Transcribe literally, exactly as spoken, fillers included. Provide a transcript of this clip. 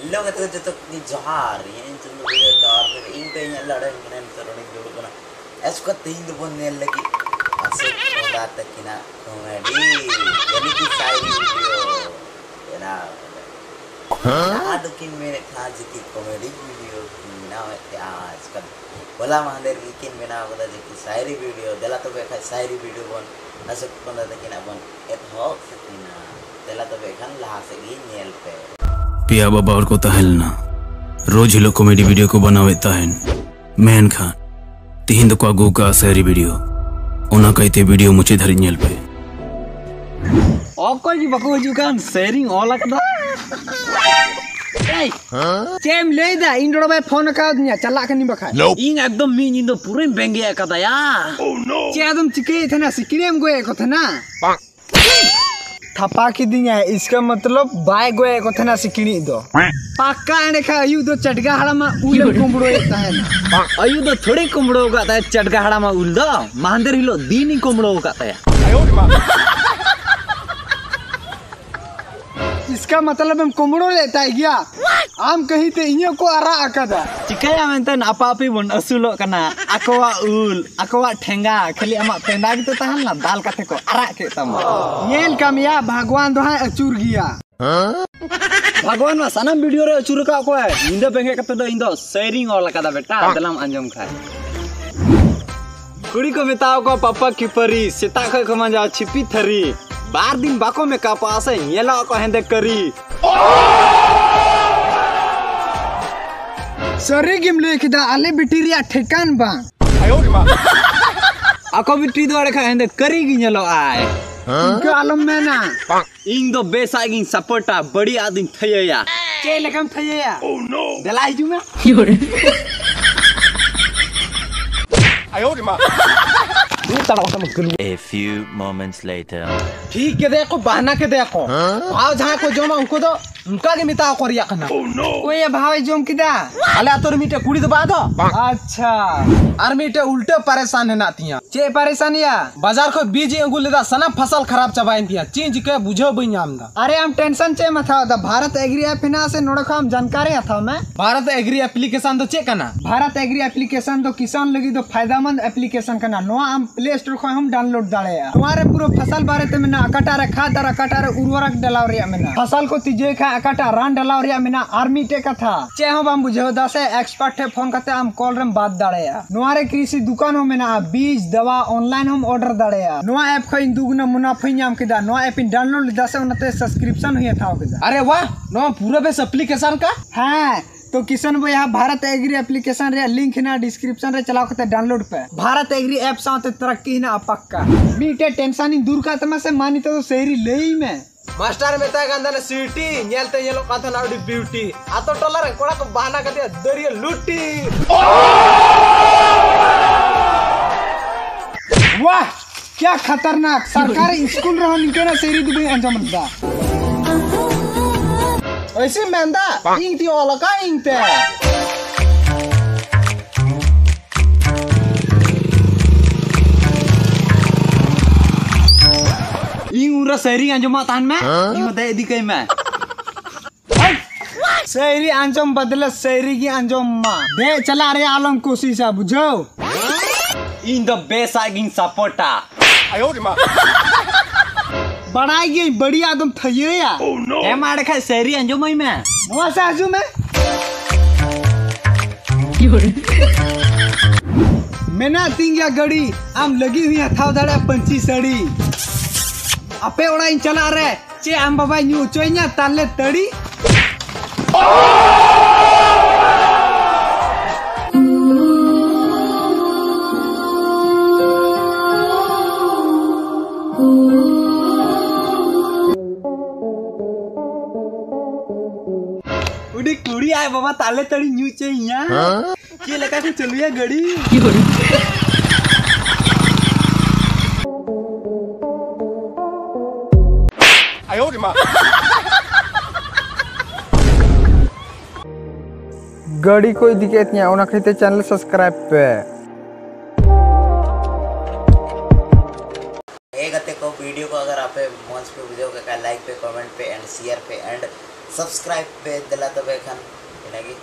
Hello ᱜᱟᱛᱮ ᱠᱚ ᱡᱚᱛᱚ ᱠᱚ ᱡᱚᱦᱟᱨ, ᱤᱧ ᱧᱩᱛᱩᱢ ᱫᱚ ᱵᱤᱡᱚᱭ ᱠᱟᱨ, ᱯᱷᱤᱨ ᱤᱧ ᱯᱮ ᱧᱮᱞ ᱫᱟᱲᱮᱭᱟᱹᱧ ᱠᱟᱱᱟ, ᱱᱤᱛᱚᱜ ᱱᱚᱰᱮᱧ ᱫᱩᱲᱩᱵ ᱠᱟᱱᱟ᱾ ᱟᱥᱚᱠᱟ ᱛᱮᱦᱮᱧ ᱫᱚᱵᱚᱱ ᱧᱮᱞ ᱞᱟᱹᱜᱤᱫ ᱟᱥᱚᱠ ᱠᱚᱸᱫᱟ ᱛᱟᱹᱠᱤᱱᱟᱜ ᱠᱚᱢᱮᱰᱤ, ᱭᱟᱱᱤ ᱠᱤ ᱥᱟᱭᱨᱤ ᱵᱷᱤᱰᱤᱭᱳ ᱵᱮᱱᱟᱣ ᱠᱟᱫᱟ᱾ ᱞᱟᱦᱟ ᱫᱚᱠᱤᱱ ᱢᱮᱱᱮᱫ ᱛᱟᱦᱮᱸ ᱡᱮ ᱠᱤ ᱠᱚᱢᱮᱰᱤ ᱵᱷᱤᱰᱤᱭᱳ ᱠᱤᱱ ᱵᱮᱱᱟᱣᱮᱫ ᱛᱟᱦᱮᱸᱜᱼᱟ, ᱟᱡᱠᱟᱞ ᱦᱚᱞᱟ ᱢᱟᱦᱫᱮᱨ ᱜᱮᱠᱤᱱ ᱵᱮᱱᱟᱣ ᱠᱟᱫᱟ ᱡᱮ ᱠᱤ ᱥᱟᱭᱨᱤ ᱵᱷᱤᱰᱤᱭᱳ᱾ ᱫᱮᱞᱟ ᱛᱚᱵᱮ ᱠᱷᱟᱡ ᱥᱟᱭᱨᱤ ᱵᱷᱤᱰᱤᱭᱳ ᱵᱚᱱ ᱟᱥᱚᱠ ᱠᱚᱸᱫᱟ ᱛᱟᱹᱠᱤᱱᱟᱜ ᱵᱚᱱ ᱮᱛᱚᱦᱚᱵ ᱛᱟᱹᱠᱤᱱᱟ᱾ ᱫᱮᱞᱟ ᱛᱚᱵᱮ ᱠᱷᱟᱱ ᱞᱟᱦᱟ ᱥᱮᱫ ᱜᱮ ᱧᱮᱞ ᱯᱮ᱾ ᱯᱮᱭᱟ ᱵᱟᱵᱟ ᱦᱚᱲ ᱠᱚ ᱛᱟᱦᱮᱸ ᱞᱮᱱᱟ, ᱨᱳᱡᱽ ᱦᱤᱞᱳᱜ ᱠᱚᱢᱮᱰᱤ ᱵᱷᱤᱰᱤᱭᱳ ᱠᱚ ᱵᱮᱱᱟᱣᱮᱫ ᱛᱟᱦᱮᱱ, ᱢᱮᱱᱠᱷᱟᱱ ᱛᱤᱦᱤᱧ ᱫᱚᱠᱚ ᱟᱹᱜᱩ ᱠᱟᱜᱼᱟ ᱥᱟᱭᱨᱤ ᱵᱷᱤᱰᱤᱭᱳ᱾ ᱚᱱᱟ ᱠᱟᱭᱛᱮ ᱵᱷᱤᱰᱤᱭᱳ ᱢᱩᱪᱟᱹᱫ ᱫᱷᱟᱹᱨᱤᱡ ᱧᱮᱞ ᱯᱮ᱾ ᱚᱠᱚᱭ ᱜᱮ ᱵᱟᱠᱚ ᱦᱤᱡᱩᱜ ᱠᱟᱱ, ᱥᱮᱨᱮᱧ ᱚᱞ ᱟᱠᱟᱫᱟ᱾ ᱮᱭ, ᱪᱮᱫ ᱮᱢ ᱞᱟᱹᱭᱫᱟ? ᱤᱧ ᱰᱚᱲᱚ ᱵᱟᱭ ᱯᱷᱳᱱ ᱟᱠᱟᱣᱫᱤᱧᱟ, ᱪᱟᱞᱟᱜ ᱠᱟᱹᱱᱟᱹᱧ ᱵᱟᱠᱷᱟᱡ᱾ ᱤᱧ ᱮᱠᱫᱚᱢ ᱢᱤᱫ ᱧᱤᱫᱟᱹ ᱯᱩᱨᱟᱹᱧ ᱵᱮᱸᱜᱮᱫ ᱟᱠᱟᱫᱟᱭᱟ᱾ ᱪᱮᱫ ᱟᱫᱚᱢ ᱪᱤᱠᱟᱹᱭᱮᱫ ᱛᱟᱦᱮᱱᱟ? ᱥᱤᱠᱲᱤᱢ ᱜᱚᱡ ᱮᱫ ᱠᱚ ᱛᱟᱦᱮᱱᱟ? ᱛᱷᱟᱯᱟ ᱠᱤᱫᱤᱧᱟᱭ, ᱤᱥᱠᱟ ᱢᱚᱛᱞᱚᱵ ᱵᱟᱭ ᱜᱚᱡ ᱮᱫ ᱠᱚ ᱛᱟᱦᱮᱱᱟ ᱥᱤᱠᱲᱤᱡ ᱫᱚ᱾ ᱯᱟᱠᱟ ᱮᱸᱰᱮ ᱠᱷᱟᱱ ᱟᱹᱭᱩᱵ ᱫᱚ ᱪᱟᱰᱜᱟ ᱦᱟᱲᱟᱢᱟᱜ ᱩᱞ ᱮᱢ ᱠᱩᱢᱵᱽᱲᱩᱭᱮᱫ ᱛᱟᱦᱮᱱᱟ᱾ ᱟᱹᱭᱩᱵ ᱫᱚ ᱛᱷᱚᱲᱮᱧ ᱠᱩᱢᱵᱽᱲᱩ ᱟᱠᱟᱫ ᱛᱟᱭᱟ ᱪᱟᱰᱜᱟ ᱦᱟᱲᱟᱢᱟᱜ ᱩᱞ ᱫᱚ, ᱢᱟᱦᱟᱱᱫᱮᱨ ᱦᱤᱞᱳᱜ ᱫᱤᱱᱤᱧ ᱠᱩᱢᱵᱽᱲᱩ ᱟᱠᱟᱫ ᱛᱟᱭᱟ᱾ ᱤᱥᱠᱟ ᱢᱚᱛᱞᱚᱵ ᱮᱢ ᱠᱩᱢᱵᱽᱲᱩ ᱞᱮᱫ ᱛᱟᱭ ᱜᱮᱭᱟ? ᱟᱢ ᱠᱟᱹᱦᱤ ᱛᱮ ᱤᱧᱟᱹᱜ ᱠᱚ ᱟᱨᱟᱜ ᱟᱠᱟᱫᱟ᱾ ᱪᱤᱠᱟᱹᱭᱟ ᱢᱮᱱᱛᱮ ᱟᱯᱟ ᱟᱯᱤ ᱵᱚᱱ ᱟᱹᱥᱩᱞᱚᱜ ᱠᱟᱱᱟ, ᱟᱠᱚᱣᱟᱜ ᱩᱞ, ᱟᱠᱚᱣᱟᱜ ᱴᱷᱮᱸᱜᱟ, ᱠᱷᱟᱹᱞᱤ ᱟᱢᱟᱜ ᱯᱮᱸᱫᱟ ᱜᱮᱛᱚ ᱛᱟᱦᱮᱸ ᱞᱮᱱᱟ, ᱫᱟᱞ ᱠᱟᱛᱮ ᱠᱚ ᱟᱨᱟᱜ ᱠᱮᱫ ᱛᱟᱢᱟ᱾ ᱧᱮᱞ ᱠᱟᱢ ᱭᱟ, ᱵᱷᱟᱜᱽᱣᱟᱱ ᱫᱚ ᱦᱟᱸᱜ ᱟᱹᱪᱩᱨ ᱜᱮᱭᱟ᱾ ᱵᱷᱟᱜᱽᱣᱟᱱ ᱢᱟ ᱥᱟᱱᱟᱢ ᱵᱷᱤᱰᱤᱭᱳ ᱨᱮ ᱟᱹᱪᱩᱨ ᱟᱠᱟᱫ ᱠᱚᱣᱟᱭ᱾ ᱧᱤᱫᱟᱹ ᱵᱮᱸᱜᱮᱫ ᱠᱟᱛᱮ ᱫᱚ ᱤᱧ ᱫᱚ ᱥᱮᱨᱮᱧ ᱚᱞ ᱟᱠᱟᱫᱟ ᱵᱮᱴᱟ, ᱫᱮᱞᱟᱢ ᱟᱸᱡᱚᱢ ᱠᱷᱟᱡ᱾ ᱠᱩᱲᱤ ᱠᱚ ᱢᱮᱛᱟᱣ ᱠᱚᱣᱟ ᱯᱟᱯᱟ ᱠᱷᱤᱯᱟᱹᱨᱤ, ᱥᱮᱛᱟᱜ ᱠᱷᱚᱡ ᱠᱚ ᱢᱟᱸᱡᱟᱣ ᱪᱷᱤᱯᱤ ᱛᱷᱟᱹᱨᱤ᱾ ᱵᱟᱨ ᱫᱤᱱ ᱵᱟᱠᱚ ᱢᱮᱠᱟᱯᱚᱜᱼᱟ ᱥᱮ, ᱧᱮᱞᱚᱜ ᱟᱠᱚ ᱦᱮᱸᱫᱮ ᱠᱟᱹᱨᱤ᱾ ᱥᱟᱹᱨᱤ ᱜᱮᱢ ᱞᱟᱹᱭ ᱠᱮᱫᱟ, ᱟᱞᱮ ᱵᱤᱴᱤ ᱨᱮᱭᱟᱜ ᱴᱷᱮᱠᱟᱱ ᱵᱟᱝ᱾ ᱟᱠᱚ ᱵᱤᱴᱤ ᱫᱚ ᱮᱸᱰᱮ ᱠᱷᱟᱱ ᱦᱮᱸᱫᱮ ᱠᱟᱹᱨᱤ ᱜᱮ ᱧᱮᱞᱚᱜ ᱟᱭ᱾ ᱤᱱᱠᱟᱹ ᱟᱞᱚᱢ ᱢᱮᱱᱟ᱾ ᱤᱧ ᱫᱚ ᱵᱮᱥᱟᱜ ᱜᱤᱧ ᱥᱟᱯᱳᱨᱴᱟ, ᱵᱟᱹᱲᱤᱡᱟᱜ ᱫᱚᱧ ᱛᱷᱟᱹᱭᱟᱹᱭᱟ᱾ ᱪᱮᱫ ᱞᱮᱠᱟᱢ ᱛᱷᱟᱹᱭᱟᱹᱭᱟ? ᱫᱮᱞᱟ ᱦᱤᱡᱩᱜ ᱢᱮ᱾ A few moments later. ᱴᱷᱤᱠ ᱠᱮᱫᱮᱭᱟ ᱠᱚ, ᱵᱟᱦᱱᱟ ᱠᱮᱫᱮᱭᱟ ᱠᱚ᱾ ᱵᱷᱟᱣ ᱡᱟᱦᱟᱸᱭ ᱠᱚ ᱡᱚᱢᱟ ᱩᱱᱠᱩ ᱫᱚ ᱚᱱᱠᱟ ᱜᱮ ᱢᱮᱛᱟᱣ ᱠᱚ ᱨᱮᱭᱟᱜ ᱠᱟᱱᱟ᱾ ᱚᱠᱚᱭᱮ ᱵᱷᱟᱣᱮ ᱡᱚᱢ ᱠᱮᱫᱟ? ᱟᱞᱮ ᱟᱛᱳ ᱨᱮ ᱢᱤᱫᱴᱮᱡ ᱠᱩᱲᱤ ᱫᱚ ᱵᱟᱝ ᱫᱚ᱾ ᱟᱪᱪᱷᱟ᱾ ᱟᱨ ᱢᱤᱫᱴᱮᱡ ᱩᱞᱴᱟᱹ ᱯᱟᱨᱮᱥᱟᱱ ᱦᱮᱱᱟᱜ ᱛᱤᱧᱟ᱾ ᱪᱮᱫ ᱯᱟᱨᱮᱥᱟᱱᱤᱭᱟ? ᱵᱟᱡᱟᱨ ᱠᱷᱚᱡ ᱵᱤᱡᱽ ᱤᱧ ᱟᱹᱜᱩ ᱞᱮᱫᱟ, ᱥᱟᱱᱟᱢ ᱯᱷᱚᱥᱚᱞ ᱠᱷᱟᱨᱟᱯ ᱪᱟᱵᱟᱭᱮᱱ ᱛᱤᱧᱟ᱾ ᱪᱮᱫ ᱤᱧ ᱪᱤᱠᱟᱹᱭᱟ ᱵᱩᱡᱷᱟᱹᱣ ᱵᱟᱹᱧ ᱧᱟᱢ ᱮᱫᱟ᱾ ᱟᱨᱮ ᱟᱢ ᱴᱮᱱᱥᱚᱱ ᱪᱮᱫ ᱮᱢ ᱦᱟᱛᱟᱣ ᱮᱫᱟ? ᱵᱷᱟᱨᱚᱛ ᱮᱜᱽᱨᱤ ᱮᱯ ᱦᱮᱱᱟᱜᱼᱟ ᱥᱮ, ᱱᱚᱰᱮ ᱠᱷᱚᱱ ᱟᱢ ᱡᱟᱱᱠᱟᱨᱤ ᱦᱟᱛᱟᱣ ᱢᱮ᱾ ᱵᱷᱟᱨᱚᱛ ᱮᱜᱽᱨᱤ ᱮᱯᱞᱤᱠᱮᱥᱚᱱ ᱫᱚ ᱪᱮᱫ ᱠᱟᱱᱟ? ᱵᱷᱟᱨᱚᱛ ᱮᱜᱽᱨᱤ ᱮᱯᱞᱤᱠᱮᱥᱚᱱ ᱫᱚ ᱠᱤᱥᱟᱱ ᱞᱟᱹᱜᱤᱫ ᱫᱚ ᱯᱷᱟᱭᱫᱟᱢᱚᱸᱫ ᱮᱯᱞᱤᱠᱮᱥᱚᱱ ᱠᱟᱱᱟ᱾ ᱱᱚᱣᱟ ᱟᱢ ᱯᱞᱮ ᱥᱴᱳᱨ ᱠᱷᱚᱱ ᱦᱚᱸᱢ ᱰᱟᱣᱩᱱᱞᱳᱰ ᱫᱟᱲᱮᱭᱟᱜᱼᱟ᱾ ᱱᱚᱣᱟ ᱨᱮ ᱯᱩᱨᱟᱹ ᱯᱷᱚᱥᱚᱞ ᱵᱟᱨᱮ ᱛᱮ ᱢᱮᱱᱟᱜᱼᱟ, ᱚᱠᱟᱴᱟᱜ ᱨᱮ ᱠᱷᱟᱫ ᱟᱨ ᱚᱠᱟᱴᱟᱜ ᱨᱮ ᱩᱨᱣᱚᱨᱚᱠ ᱰᱟᱞᱟᱣ ᱨᱮᱭᱟᱜ ᱢᱮᱱᱟᱜᱼᱟ᱾ ᱯᱷᱚᱥᱚᱞ ᱠᱚ ᱛᱤᱡᱩᱭ ᱠᱷᱟᱱ ᱚᱠᱟᱴᱟᱜ ᱨᱟᱱ ᱰᱟᱞᱟᱣ ᱨᱮᱭᱟᱜ ᱢᱮᱱᱟᱜᱼᱟ᱾ ᱟᱨ ᱢᱤᱫᱴᱮᱡ ᱠᱟᱛᱷᱟ, ᱪᱮᱫ ᱦᱚᱸ ᱵᱟᱢ ᱵᱩᱡᱷᱟᱹᱣ ᱮᱫᱟ ᱥᱮ, ᱮᱠᱥᱯᱟᱨᱴ ᱴᱷᱮᱱ ᱯᱷᱳᱱ ᱠᱟᱛᱮ ᱟᱢ ᱠᱚᱞ ᱨᱮᱢ ᱵᱟᱛ ᱫᱟᱲᱮᱭᱟᱜᱼᱟ᱾ ᱱᱚᱣᱟ ᱨᱮ ᱠᱨᱤᱥᱤ ᱫᱚᱠᱟᱱ ᱦᱚᱸ ᱢᱮᱱᱟᱜᱼᱟ, ᱵᱤᱡᱽ, ᱫᱟᱣᱟ, ᱚᱱᱞᱟᱭᱤᱱ ᱦᱚᱸᱢ ᱚᱨᱰᱟᱨ ᱫᱟᱲᱮᱭᱟᱜᱼᱟ᱾ ᱱᱚᱣᱟ ᱮᱯ ᱠᱷᱚᱱ ᱤᱧ ᱫᱩᱜᱩᱱᱟ ᱢᱩᱱᱟᱯᱷᱟᱧ ᱧᱟᱢ ᱠᱮᱫᱟ᱾ ᱱᱚᱣᱟ ᱮᱯ ᱤᱧ ᱰᱟᱣᱩᱱᱞᱳᱰ ᱞᱮᱫᱟ ᱥᱮ, ᱚᱱᱟᱛᱮ ᱥᱟᱵᱥᱠᱨᱤᱯᱥᱚᱱ ᱦᱚᱸᱧ ᱦᱟᱛᱟᱣ ᱠᱮᱫᱟ᱾ ᱟᱨᱮ ᱣᱟᱦ, ᱱᱚᱣᱟ ᱯᱩᱨᱟᱹ ᱵᱮᱥ ᱮᱯᱞᱤᱠᱮᱥᱚᱱ ᱠᱟ᱾ ᱦᱮᱸ, ᱛᱚ ᱠᱤᱥᱟᱱ ᱵᱚᱭᱦᱟ, ᱵᱷᱟᱨᱚᱛ ᱮᱜᱽᱨᱤ ᱮᱯᱞᱤᱠᱮᱥᱚᱱ ᱨᱮᱭᱟᱜ ᱞᱤᱝᱠ ᱦᱮᱱᱟᱜᱼᱟ ᱰᱤᱥᱠᱨᱤᱯᱥᱚᱱ ᱨᱮ, ᱪᱟᱞᱟᱣ ᱠᱟᱛᱮ ᱰᱟᱣᱩᱱᱞᱳᱰ ᱯᱮ᱾ ᱵᱷᱟᱨᱚᱛ ᱮᱜᱽᱨᱤ ᱮᱯ ᱥᱟᱶᱛᱮ ᱛᱟᱨᱟᱠᱠᱤ ᱦᱮᱱᱟᱜᱼᱟ ᱯᱟᱠᱠᱟ᱾ ᱢᱤᱫᱴᱮᱡ ᱴᱮᱱᱥᱚᱱ ᱤᱧ ᱫᱩᱨ ᱠᱟᱜ ᱛᱟᱢᱟ ᱥᱮ, ᱢᱟ ᱱᱤᱛᱚᱜ ᱫᱚ ᱥᱟᱹᱭᱨᱤ ᱞᱟᱹᱭᱟᱹᱧ ᱢᱮ᱾ ᱢᱟᱥᱴᱟᱨ ᱢᱮᱛᱟᱭ ᱠᱟᱱ ᱛᱟᱦᱮᱱᱟ ᱥᱤᱴᱤ, ᱧᱮᱞ ᱛᱮ ᱧᱮᱞᱚᱜ ᱠᱟᱱ ᱛᱟᱦᱮᱱᱟ ᱟᱹᱰᱤ ᱵᱤᱭᱩᱴᱤ᱾ ᱟᱛᱳ ᱴᱚᱞᱟ ᱨᱮ ᱠᱚᱲᱟ ᱠᱚ ᱵᱟᱦᱱᱟ ᱠᱟᱫᱮᱭᱟ ᱫᱟᱹᱨᱭᱟᱹ ᱞᱩᱴᱤ᱾ ᱣᱟᱦ, ᱠᱭᱟ ᱠᱷᱟᱛᱟᱨᱱᱟᱠ! ᱥᱚᱨᱠᱟᱨᱤ ᱥᱠᱩᱞ ᱨᱮᱦᱚᱸ ᱱᱤᱝᱠᱟᱹᱱᱟᱜ ᱥᱟᱹᱭᱨᱤ ᱫᱚ ᱵᱟᱹᱧ ᱟᱸᱡᱚᱢ ᱞᱮᱫᱟ᱾ ᱚᱭᱥᱮ ᱢᱮᱱᱫᱟ, ᱤᱧ ᱛᱤᱧ ᱚᱞ ᱟᱠᱟᱫ ᱤᱧ ᱛᱮ᱾ ᱤᱧ ᱩᱱᱨᱮ ᱥᱟᱹᱭᱨᱤᱧ ᱟᱸᱡᱚᱢᱟᱜ ᱛᱟᱦᱮᱱ ᱢᱮ, ᱤᱧ ᱦᱚᱸ ᱫᱮᱡ ᱤᱫᱤ ᱠᱟᱹᱧ ᱢᱮ᱾ ᱥᱟᱹᱭᱨᱤ ᱟᱸᱡᱚᱢ ᱵᱚᱫᱞᱮ ᱥᱟᱹᱭᱨᱤ ᱜᱮ ᱟᱸᱡᱚᱢ ᱢᱟ᱾ ᱫᱮᱡ ᱪᱟᱞᱟᱜ ᱨᱮᱭᱟᱜ ᱟᱞᱚᱢ ᱠᱳᱥᱤᱥᱟ, ᱵᱩᱡᱷᱟᱹᱣ? ᱤᱧ ᱫᱚ ᱵᱮᱥᱟᱜ ᱜᱤᱧ ᱥᱟᱯᱳᱨᱴᱟ᱾ ᱵᱟᱲᱟᱭ ᱜᱤᱭᱟᱹᱧ ᱵᱟᱹᱲᱤᱡᱟᱜ ᱫᱚᱢ ᱛᱷᱟᱹᱭᱟᱹᱭᱟ᱾ ᱦᱮᱸ ᱢᱟ, ᱮᱸᱰᱮ ᱠᱷᱟᱡ ᱥᱟᱹᱭᱨᱤ ᱟᱸᱡᱚᱢᱟᱹᱧ ᱢᱮ᱾ ᱱᱚᱣᱟ ᱥᱮ ᱦᱤᱡᱩᱜ ᱢᱮ᱾ ᱢᱮᱱᱟᱜ ᱛᱤᱧ ᱜᱮᱭᱟ ᱜᱟᱹᱰᱤ, ᱟᱢ ᱞᱟᱹᱜᱤᱫ ᱦᱚᱸᱧ ᱦᱟᱛᱟᱣ ᱫᱟᱲᱮᱭᱟᱜᱼᱟ ᱯᱟᱹᱧᱪᱤ ᱥᱟᱹᱲᱤ᱾ ᱟᱯᱮ ᱚᱲᱟᱜ ᱤᱧ ᱪᱟᱞᱟᱜ ᱨᱮ ᱪᱮᱫ ᱟᱢ ᱵᱟᱵᱟᱭ ᱧᱩ ᱦᱚᱪᱚᱭᱤᱧᱟ ᱛᱟᱞᱮ ᱛᱟᱹᱲᱤ? ᱩᱱᱤ ᱠᱩᱲᱤ ᱟᱡ ᱵᱟᱵᱟ ᱛᱟᱞᱮ ᱛᱟᱹᱲᱤ ᱧᱩ ᱦᱚᱪᱚᱭᱤᱧᱟ? ᱪᱮᱫ ᱞᱮᱠᱟ ᱠᱚ ᱪᱟᱹᱞᱩᱭᱟ ᱜᱟᱹᱰᱤ? ᱟᱭᱳ ᱨᱮ ᱢᱟ᱾ ᱜᱟᱹᱰᱤ ᱠᱚ ᱤᱫᱤ ᱠᱮᱫ ᱛᱤᱧᱟᱹ, ᱚᱱᱟ ᱠᱷᱟᱹᱛᱤᱨ ᱛᱮ ᱪᱮᱱᱮᱞ ᱥᱟᱵᱥᱠᱨᱟᱭᱤᱵ ᱯᱮ᱾ ᱦᱮᱸ ᱜᱟᱛᱮ ᱠᱚ, ᱵᱷᱤᱰᱤᱭᱳ ᱠᱚ ᱟᱜᱟᱨ ᱟᱯᱮ ᱢᱚᱡᱽ ᱯᱮ ᱵᱩᱡᱷᱟᱹᱣ ᱠᱮᱫ ᱠᱷᱟᱱ, ᱞᱟᱭᱤᱠ ᱯᱮ, ᱠᱚᱢᱮᱱᱴ ᱯᱮ, ᱮᱱᱰ ᱥᱮᱭᱟᱨ ᱯᱮ, ᱮᱱᱰ ᱥᱟᱵᱥᱠᱨᱟᱭᱤᱵ ᱯᱮ᱾ ᱫᱮᱞᱟ ᱛᱚᱵᱮ ᱠᱷᱟᱱ ᱤᱱᱟᱹᱜᱮ᱾